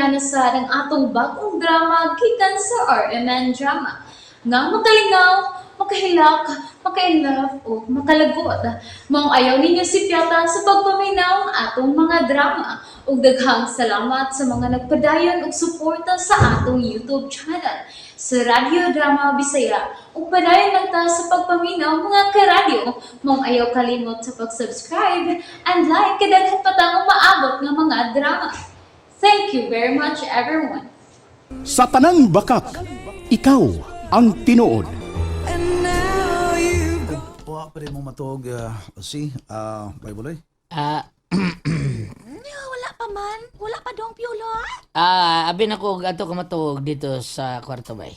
na sad ang atong bagong drama gikan sa RMN Drama nga makalingaw, makahilak, maka-inlove o makalagot. Maong ayaw ninyo sipyata sa pagpaminaw ang atong mga drama. Ug daghang salamat sa mga nagpadayon og suporta sa atong YouTube channel sa Radyo Drama Bisaya. Ug padayon lang ta sa pagpaminaw, mga karadyo. Maong ayaw kalimot sa pag-subscribe and like kay daghan pa tang umaabot nga mga drama. Thank you very much, everyone. Sa tanang bakak, ikaw ang tinuod. Wa pa rin mo matuog, si, Bible eh. No, wala pa man. Wala pa dong Piolo. Abi na ko ato ka matuog dito sa kwarto bay.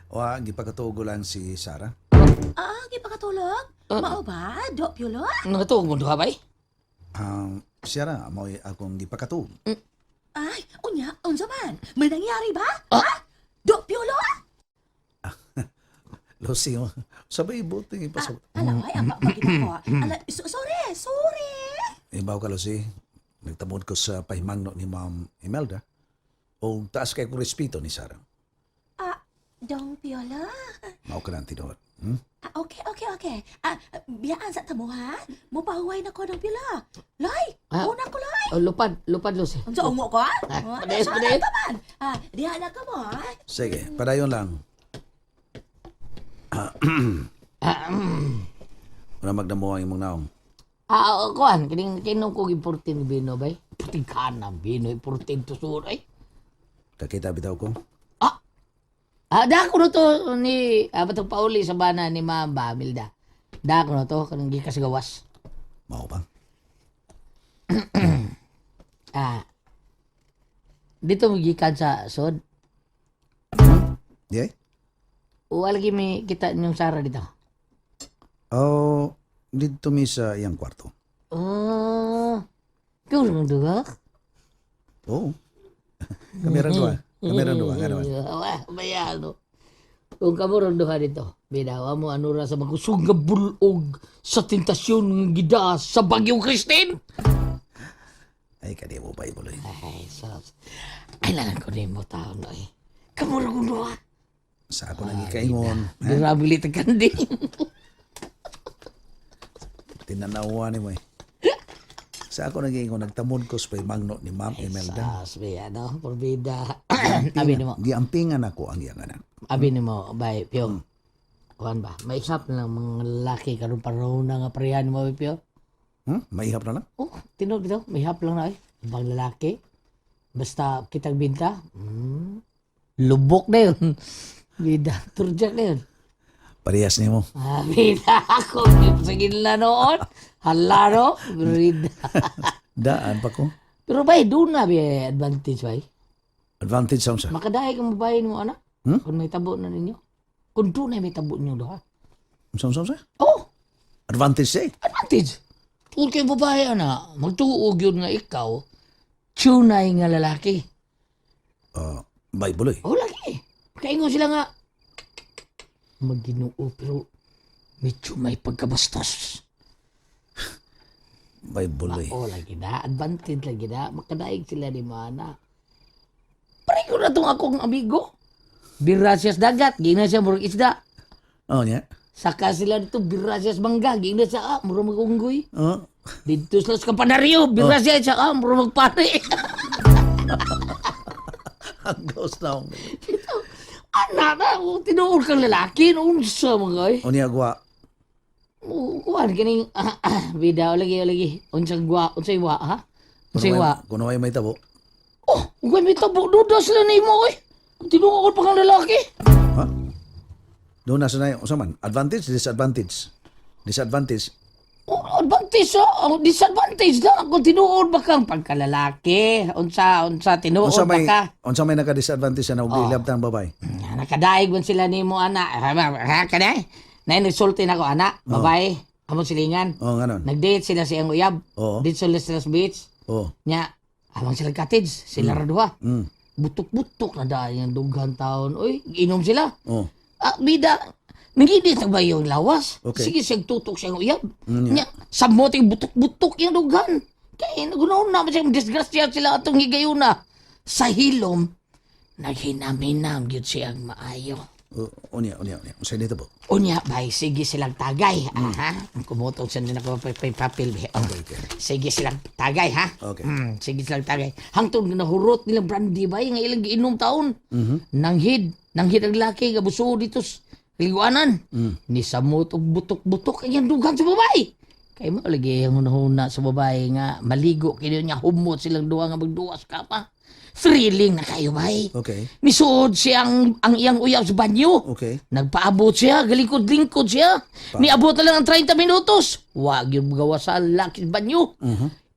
Wa, gipakatuog ko lang si Sarah. Ah, gipakatulog? Mao ba, Do Piolo? Nakatuog mo duha bay? Sarah, mo'y akong gipakatuog. Ay, unya, unsa man? May nangyari ba? Ha? Do Piolo? Lucy, oh, sabay buti ipasok. Ala, ay, ang pagkita ko. Ala, sorry, sorry. Ibaw ka, Lucy. Nagtamod ko sa pahimangno ni Ma'am Imelda. O taas kay kong respeto ni Sarah. Ah, Dong Piolo? Mao ka lang tinuod. Ah, okay. Ah, biyaan sa tamo ha? Mupahuway na ko, Dong Piolo. Loy, una ko, Loy. Oh, lupad, lupad, Lucy. Unsa ungo ko? Ah, Ah, padayon, sorry padayon. ka man. Ah, diha na ka mo, ha? Sige, padayon lang. Una magdamo ang imong naong. Ah, oh, kuan, kining kinom ko gi 14 bino bay. 14 kana bino, 14 tusur ay. Kakita bitaw ko. Ah, da ko na to ni batong pauli sa bana ni Ma'am ba, Milda. Da ko na to kanang gikas gawas. Mao pa. Ah. Dito mo gikan sa sod. Yeah? Wala lagi may kita niyong Sara dito. Oh, dito mi sa iyang kwarto. Oh. Ikaw lang duha? Oo. Kamera duha. Kamera duha. Nga naman. Wah, bayano. Kung kamo ron duha dito, bidawa mo ano ra sa magusog nga bulog sa tentasyon nga gida sa Bagyong Christine. Ay, kadi mo Bible eh. Ay, sus. Ay, lalang ko nimo taon no eh. Kamo ra kong duha. Sa ako nang ikaingon. Durabili ta kandi. Tinanawa ni mo eh. Sa ako nang ikaingon, nagtamod ko sa pahimangno ni Ma'am Imelda. Sus, bayano, porbida. Abi nimo, Giampingan ako ang iyang anak. abi nimo, bay, Pio. Kuan ba? Maisap na lang mga lalaki karon panahon na nga parehan mo, bay, Pio. Maihap na lang? Oh, tinog dito. May hap lang na eh. Ibang lalaki. Basta kitang binta, lubok na yun. Bida, turjak na yun. Parehas ni mo. Ah, bida ako. Sige na noon. Hala no. Bida. Daan pa ko. Pero bay, doon na bay, advantage bay. Advantage sa unsa? Makadaig ang babae mo, anak. Hmm? Kung may tabo na ninyo. Kung doon na may tabo ninyo doha. Unsa unsa unsa? Oh, Advantage eh. advantage. Tungkol kay babae, anak, magtuog yun nga ikaw, tunay nga lalaki. Bible eh. Oh, lagi. Kaingon sila nga, maginoo pero medyo may pagkabastos. Bible eh. Oh, lagi na. Advantage lagi na. Makadaig sila ni Mana. Pareho na tong akong amigo. Bira siya sa dagat, gina siya murag isda. Oh, niya. Saka sila dito, bira siya sa mangga, gina siya, murag magunggoy. Oh. Dito sila sa kampanaryo, bira siya siya, murag magpare. Ang ghost na. Anak na, oh, tinuod kang lalaki, unsa mga eh. O niya gwa. Kuan kining bida o lagi o lagi unsang gwa unsay wa ha unsay wa? Kuno ay may tabo. Oh, ugay may tabo duda sila nimo oy. Tinuod pa kang lalaki. Ha? Doon na sanay, unsa man? Advantage, disadvantage. Disadvantage. Oh, advantage oh, disadvantage lang kung tinuod ba kang pagkalalaki unsa unsa tinuod Unsa ba may ka? unsa may naka-disadvantage na og oh. Babae. Nga, nakadaig man sila nimo ana ha ha kanay nay nagsulti nako ana babae among silingan. Oh, nganon. Nagdate sila sa iyang uyab. Oo. Dito sila sa beach. Oh. Nya among sila cottage sila ra duha. Butok-butok na dahil yung dughan taon. Uy, inom sila. Oh. Ah, bida, nangidit na ba yung lawas? Okay. Sige, siyang tutok siyang uyab. Yeah. Nya, samoting butok-butok yung dughan. Kaya, nagunaon na, siya, disgrasya sila atong higayuna. Sa hilom, naghinam-hinam gyud siyang maayo. Unya, unya, unya. Unsay nito po? Unya, bay, sige silang tagay. Aha. Kumutong sa nila ko pay papel. Bay. Oh. Okay, okay. Sige silang tagay, ha? Okay. Sige silang tagay. Hangtod nga nahurot nilang brandy, bay, nga ilang giinom taon. Nanghid. Nanghid ang laki, nga buso dito sa liguanan. Ni samot og butok-butok ang iyang dugang sa babae. Kay mo lagi ang hunahuna sa babae nga maligo kini niya humot silang duha nga magduwa sa kama. Thrilling na kayo, bay. Okay. Misuod siya ang iyang uyab sa banyo. Okay. Nagpaabot siya, galikod-lingkod siya. Niabot na lang ang 30 minutos. Wag yung gawa sa laki sa banyo.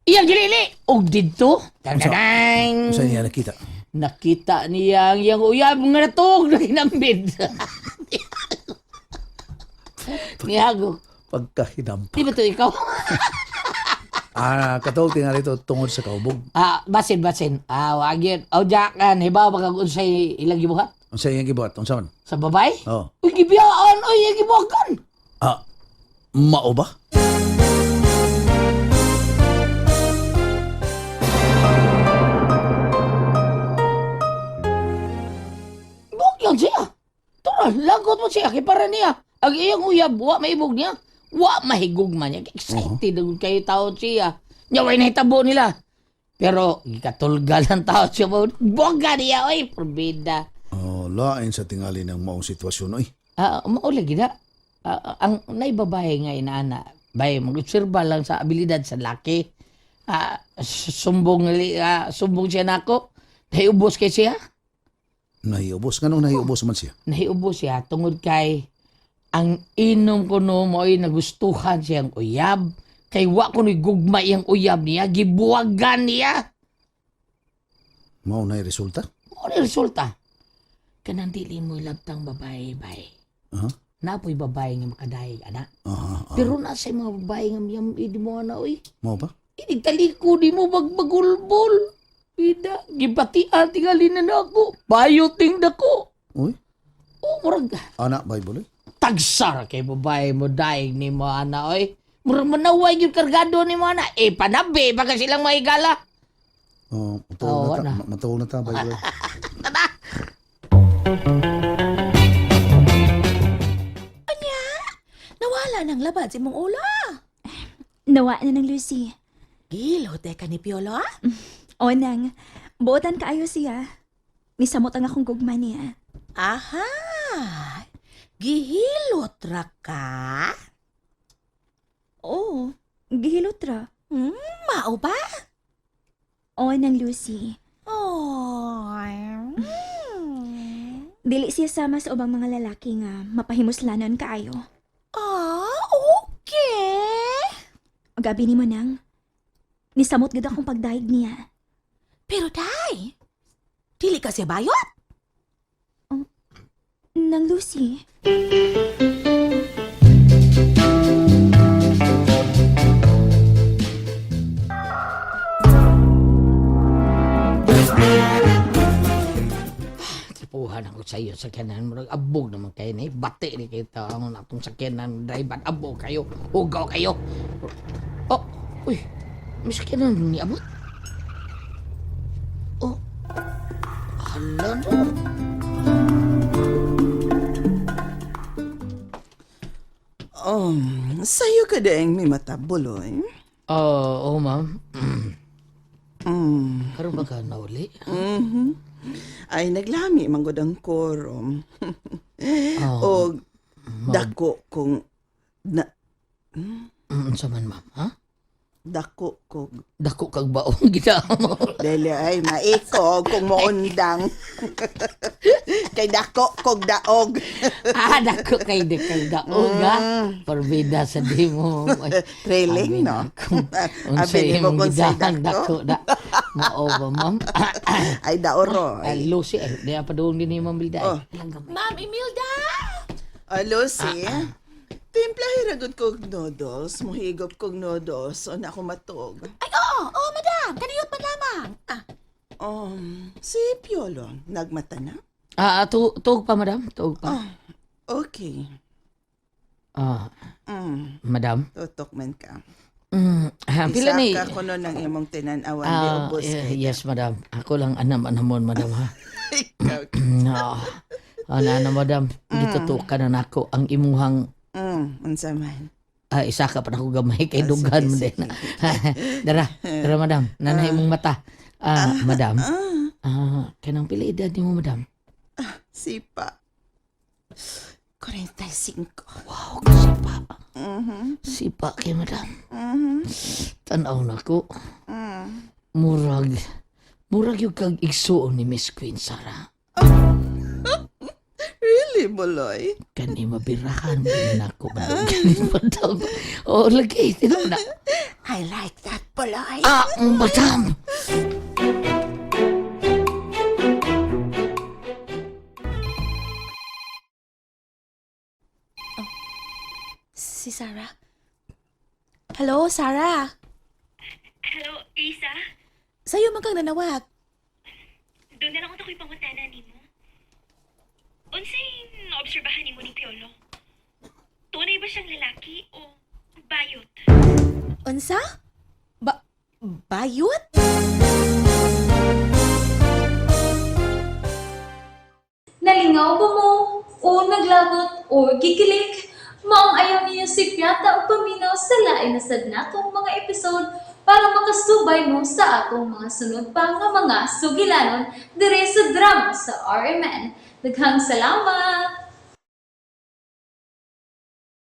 Iyang gilili. Og didto. Tadadang! Unsay niya nakita? Nakita niya ang iyang uyab nga natog na hinambid. Nihago. Pagkahinampa. Di ba to ikaw? Ah, katol tingali to tungod sa kaubog. Ah, basin, basin. Ah, wag yun. O, Jack, an, hibaw, pagkagunsay ilang gibuhat? Unsay iyang gibuhat? Unsa man? Sa babay? Oh. Uy, gibiyaan! Uy, gibuhagan! Ah, mao ba? Buok lang siya. Tura, lagot mo siya. Kay para niya. Ang iyang uyab, wa maibog niya. Wa mahigugma niya. Excited mm kayo tao siya. Nya, way nahitabo nila. Pero, gikatulga lang tao siya. Buwaga niya, oy, probida. Oh, lain sa tingali ng maong sitwasyon oy. Ah, mauli gina. Ah, ang naibabae nga inaana, bay mag-obserba lang sa abilidad sa laki. Ah, sumbong siya nako. Nahiubos kay siya. Nahiubos, nganong nahiubos man siya? Nahiubos siya tungod kay ang inom ko no mo'y nagustuhan siyang uyab. Kay wa ko ni gugma iyang uyab niya, gibuwagan niya. Mao na resulta? Mao ni resulta. Kanang dili mo ilabtang babae, bay. Aha. Napoy babae nga makadayeg, ana. Aha. Aha. Pero nasa mga babae nga miyam idi mo ana oy. Mao ba? Inig taliko di mo magbagulbol. Ida, gibatian tingali na nako. Bayoting dako. Uy, O murag ana Bible oy. Tagsara kay babae mo daig ni mo ana oy. Murag manaway yung kargado ni mo ana. Eh panabi baka silang maigala. Oh, matuog Oo, na ta, ana. matuog na ta Bible. Nawala ng labad si mong ulo. Nawa na ng Lucy. Gilo, teka ni Piolo, ah. O nang, buotan kaayo siya. Nisamot ang akong gugma niya. Aha! Gihilot ra ka? Oo, gihilot ra. Mao ba? O nang Lucy. Oh. Dili siya sama sa ubang mga lalaki nga mapahimuslanon kaayo. Ah, okay. Gabi ni mo nang, nisamot gid akong pagdayeg niya. Pero day, dili ka siya bayot? Nang Lucy, Tripuhan ako sa iyo sa kanan. Murag abog naman kayo ni. Bati ni kita ang atong sakyanan. Driver, abog kayo. Hugaw kayo. Oh, uy. May sakyanan ni abot. Oh. Hala no. Sa'yo ka daing may mata, Buloy. Oh, oh ma'am. Karon ba ka nauli? Ay, naglami manggod ang korom. Oh, O dako kong na, Unsa man ma'am, ha? dako kog Dako kag baong gina mo. dili ay maikog kung moundang. Kay dako kog daog. Ah, dako kay de kag daog ha. Porbida sa di mo. Ay, Trailing, no? Unsa Abi nimo imong kung say gidahang dako. dako da. Mao ba ma'am? Ay daoro. Ay, Lucy, ay, di pa doon din ni Ma'am Bilda. Oh. Ay. Ma'am Imelda! Ah, Lucy, timplahi ra gud kog noodles, muhigop kog noodles, o na ako matog. Ay, oo, oo, madam. Kaniyot man lamang. Ah, Si Piolo, nagmata na? Ah, tuog pa, madam. Tuog pa. Okay. Ah, Mm, madam, tutok man ka. Pila ni? Isa ka kuno ng imong tinan-awan di Ah, ubos kay. yes, madam. Ako lang anam-anamon, madam, ha? Ikaw. No. Ana na, madam. Gitutukan na nako ang imuhang Unsa man. Isa ka pa nako gamay kay Ah, dughan sige, mo din. Dara, dara madam. Nanay imong mata. Madam. Kanang pila edad nimo, madam? Sipa. 45. Wow, sipa. Sipa kay madam. Tanaw nako. Murag murag yung kag igsuon ni Miss Queen Sara. Really, Buloy? Kani mabirahan mo na nako madam. Kani madam. Oh, lagi tinuod na. I like that, Buloy. Madam. Si Sarah. Hello, Sarah. Hello, Risa? Sa'yo man kang nanawag. Doon na lang ako ko'y pangutana nimo. Unsay naobserbahan nimo ni Piolo? Tunay ba siyang lalaki o bayot? Unsa? Bayot? Nalingaw ba mo? O naglagot o gikilig? Maong ayaw niyo si Piata o paminaw sa lain na sad natong mga episode para makasubay mo sa atong mga sunod pa nga mga sugilanon dire sa drama sa RMN. Daghang salamat!